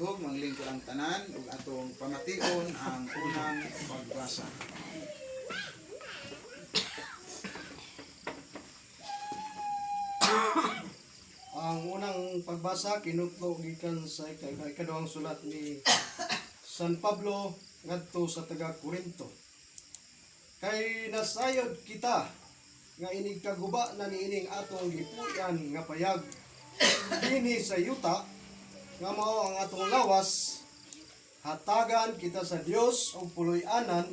Palihog maglingkod ang tanan ug atong pamation ang unang pagbasa. Ang unang pagbasa kinutlo gikan sa ikaduhang sulat ni San Pablo ngadto sa taga Corinto. Kay nasayod kita nga inig kaguba na niining atong gipuy-an nga payag dinhi sa yuta nga mao ang atong lawas, hatagan kita sa Dios og puloy-anan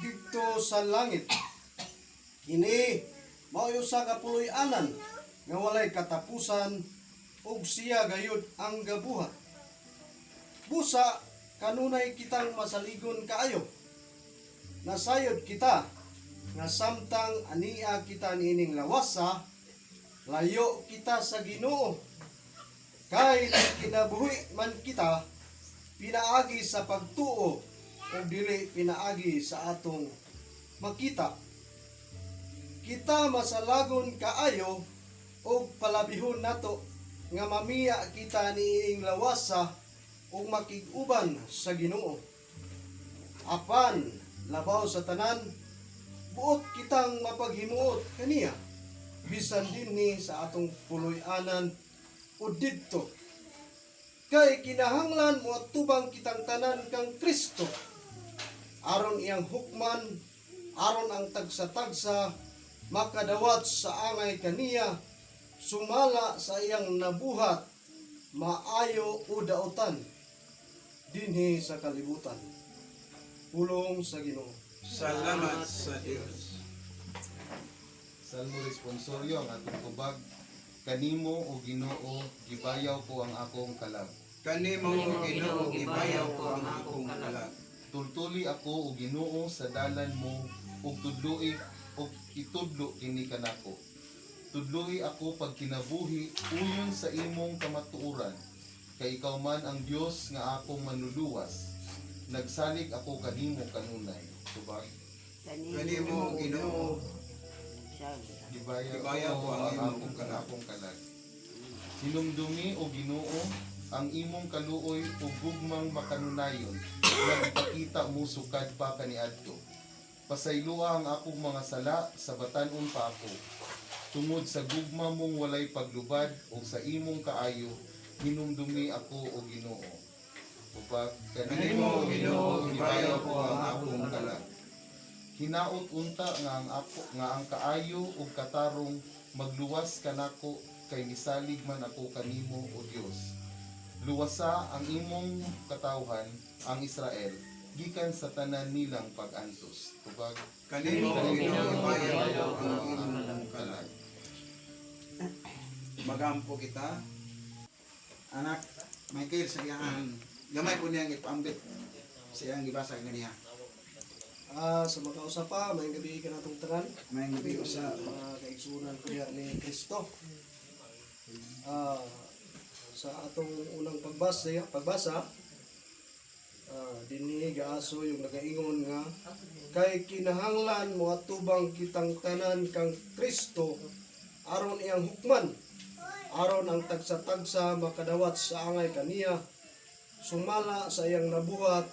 didto sa langit. Kini mao usa ka puloy-anan nga walay katapusan ug siya gayud ang gabuhat. Busa kanunay kitang masaligon kaayo. Nasayod kita nga samtang ania kita niining lawasa, layo kita sa Ginoo. Kay kinabuhi man kita pinaagi sa pagtuo ug dili pinaagi sa atong makita. Kita masalagon kaayo ug palabihon nato nga mamiya kita niining lawasa ug makig-uban sa Ginoo. Apan labaw sa tanan, buot kitang mapaghimuot kaniya bisan dinhi sa atong puloy-anan o didto. Kay kinahanglan moatubang kitang tanan kang Kristo aron iyang hukman, aron ang tagsa-tagsa makadawat sa angay kaniya sumala sa iyang nabuhat, maayo o dautan, dinhi sa kalibutan. Pulong sa Ginoo. Salamat sa Dios. Salmo responsorio ang atong tubag. Kanimo, o Ginoo, gibayaw ko ang akong kalag. Kanimo, Ginoo, gibayaw ko ang akong kalag. Tultuli ako, o Ginoo, sa dalan mo ug tudloi ug itudlo kini kanako. Tudloi ako pagkinabuhi uyon sa imong kamatuoran, kay ikaw man ang Dios nga akong manluluwas. Nagsalig ako kanimo kanunay. Tubag. Kanimo, Ginoo, Gibayaw, gibayaw ko ang imong akong kalag. Akong kalag. Hinumdumi, o Ginoo, ang imong kaluoy ug gugmang makanunayon nga gipakita mo sukad pa kaniadto. Pasayloa ang akong mga sala sa batan-on pa ako. Tungod sa gugma mong walay paglubad ug sa imong kaayo, hinumdumi ako, o Ginoo. Tubag. Kanimo, Ginoo, gibayaw ko ang akong kalag. Hinaot unta nga ang ako nga ang kaayo ug katarong magluwas kanako, kay misalig man ako kanimo, o Dios. Luwasa ang imong katawhan, ang Israel, gikan sa tanan nilang pag-antos. Tubag. Kanimo, Ginoo, gibayaw ko ang imong kalag. Magampo kita. Anak Michael, sa iyang gamay po niyang ipaambit sa iyang gibasa ganiha. Sa makausa pa, may gabi ka natong tanan. May gabi usa. Mga kaigsunan ko diha ni Kristo. Sa atong unang pagbasa, dinhi gaaso yung nagaingon nga kay kinahanglan moatubang kitang tanan kang Kristo aron iyang hukman, aron ang tagsa-tagsa makadawat sa angay kaniya sumala sa iyang nabuhat,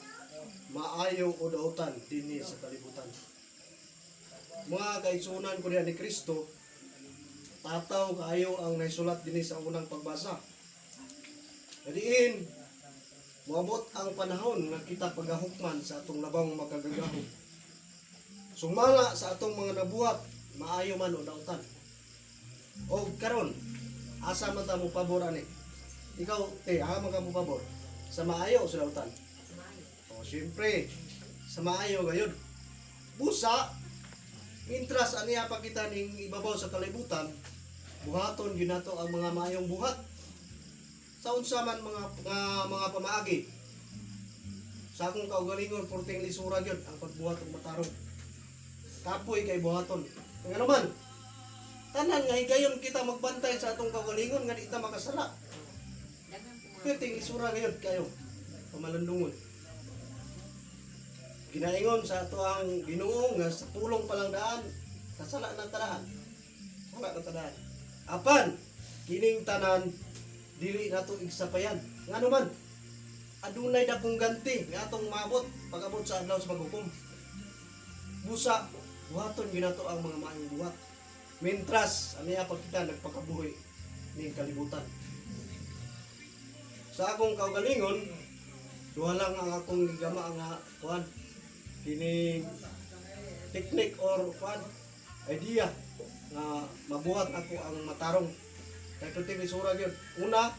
maayo o dautan, dinhi sa kalibutan. Mga kaigsunan ko diha ni Kristo, tataw kaayo ang naisulat dinhi sa unang pagbasa. Diin moabot ang panahon nga kita pagahukman sa atong labang makagagahom sumala sa atong mga nabuhat, maayo man o dautan. O karon, asa man ta mo pabor ani? Ikaw, te, ha, man ka mo pabor sa maayo o sa dautan? O siyempre sa maayo gayud. Busa mintras aniya pa kita ning ibabaw sa kalibutan, buhaton gyud nato ang mga maayong buhat sa unsa man mga pamaagi. Sa akong kaugalingon, porting lisura gyud ang pagbuhat og matarong. Kapoy kay buhaton. Ngano man, tanan nga higayon kita magbantay sa atong kaugalingon nga di ta makasala. Perting lisura gayud kayo pamalandungon. Ginaingon sa ato ang Ginoo nga sa pulong pa lang daan, kasala na tadahan, sala na tadahan. Apan kining tanan dili nato igsapayan. Ngano man, Adunay dakong ganti nga atong maabot pag-abot sa adlaw sa paghukom. Busa buhaton ginato ang mga maayong buhat. Mentras aniya pa kita nagpakabuhi ning kalibutan. Sa akong kaugalingon, duha lang ang akong gigama nga kuan kini technique or kuan idea nga mabuhat ako ang matarong kay perti lisura gyud. Una,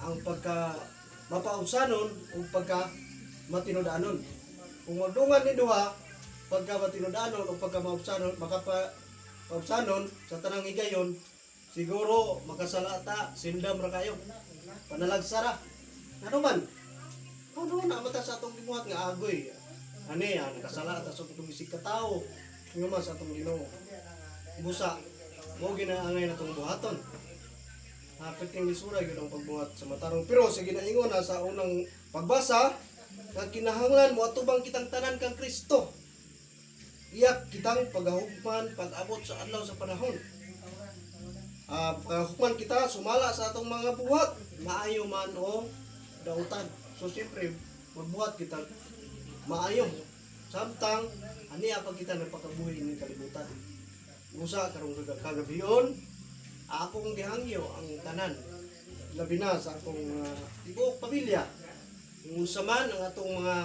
ang pagka mapaubsanon ug pagka matinud-anon. Kung magdungan ni duha, pagka matinud-anon o pagka maubsanon, makapa paubsanon sa tanang higayon, siguro makasala ta, sindam ra kayo, panalagsa ra. Ano man ano na mata sa atong gibuhat nga agoy ani ah, nakasala ta sa atong isig katawo nga man sa atong Ginoo. Busa mo ginaangay na itong buhaton. Hapit ning lisura gyud ang pagbuhat sa matarong, pero sa ginaingon na sa unang pagbasa nga kinahanglan mo atubang kitang tanan kang Kristo, iyak kitang pagahugman pag-abot sa adlaw sa panahon. Pagahugman kita sumala sa atong mga buhat, maayo man o dautan. So siyempre magbuhat kita maayo samtang aniya pa kita nagpakabuhi ning kalibutan. Usa karong kagabion, akong gihangyo ang tanan, labi na sa akong tibuok pamilya, kung unsa man ang atong mga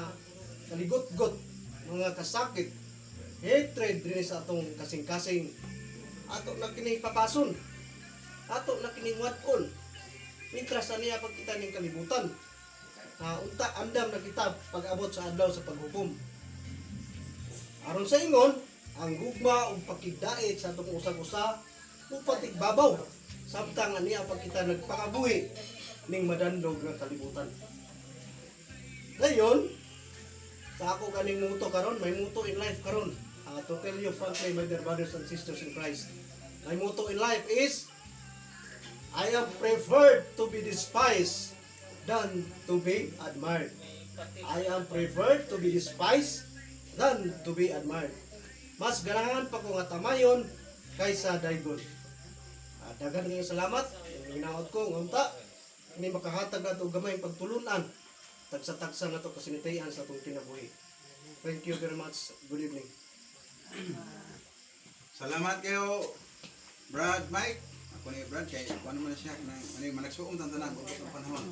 kaligot-got, mga kasakit, hatred dinhi sa atong kasing-kasing, ato na kini papason, ato na kining wad-on mintras aniya pagkita ning kalibutan. Unta andam na kita pag-abot sa adlaw sa paghukom. Aron sa ingon ang gugma ug pakigdait sa atong usag-usa upatigbabaw samtang aniya pagkita nagpakabuhi ning madandog nga kalibutan. Dayon sa ako ganing motto karon, may motto in life karon. To tell you frankly, my dear brothers and sisters in Christ, my motto in life is I am preferred to be despised than to be admired. I am preferred to be despised than to be admired. Mas ganahan pa ko nga tamayon kaysa daygon. Daghan kayong salamat. Hinaot ko nga unta ni makahatag nato og gamay pagtulunan, tagsa-tagsa nato kasinitayan sa atong kinabuhi. Thank you very much. Good evening. Salamat kayo, Brad Mike. Ako ni Brad kay kuan man na siya nang ano yung managsuom tan tanan ubos ang panahon.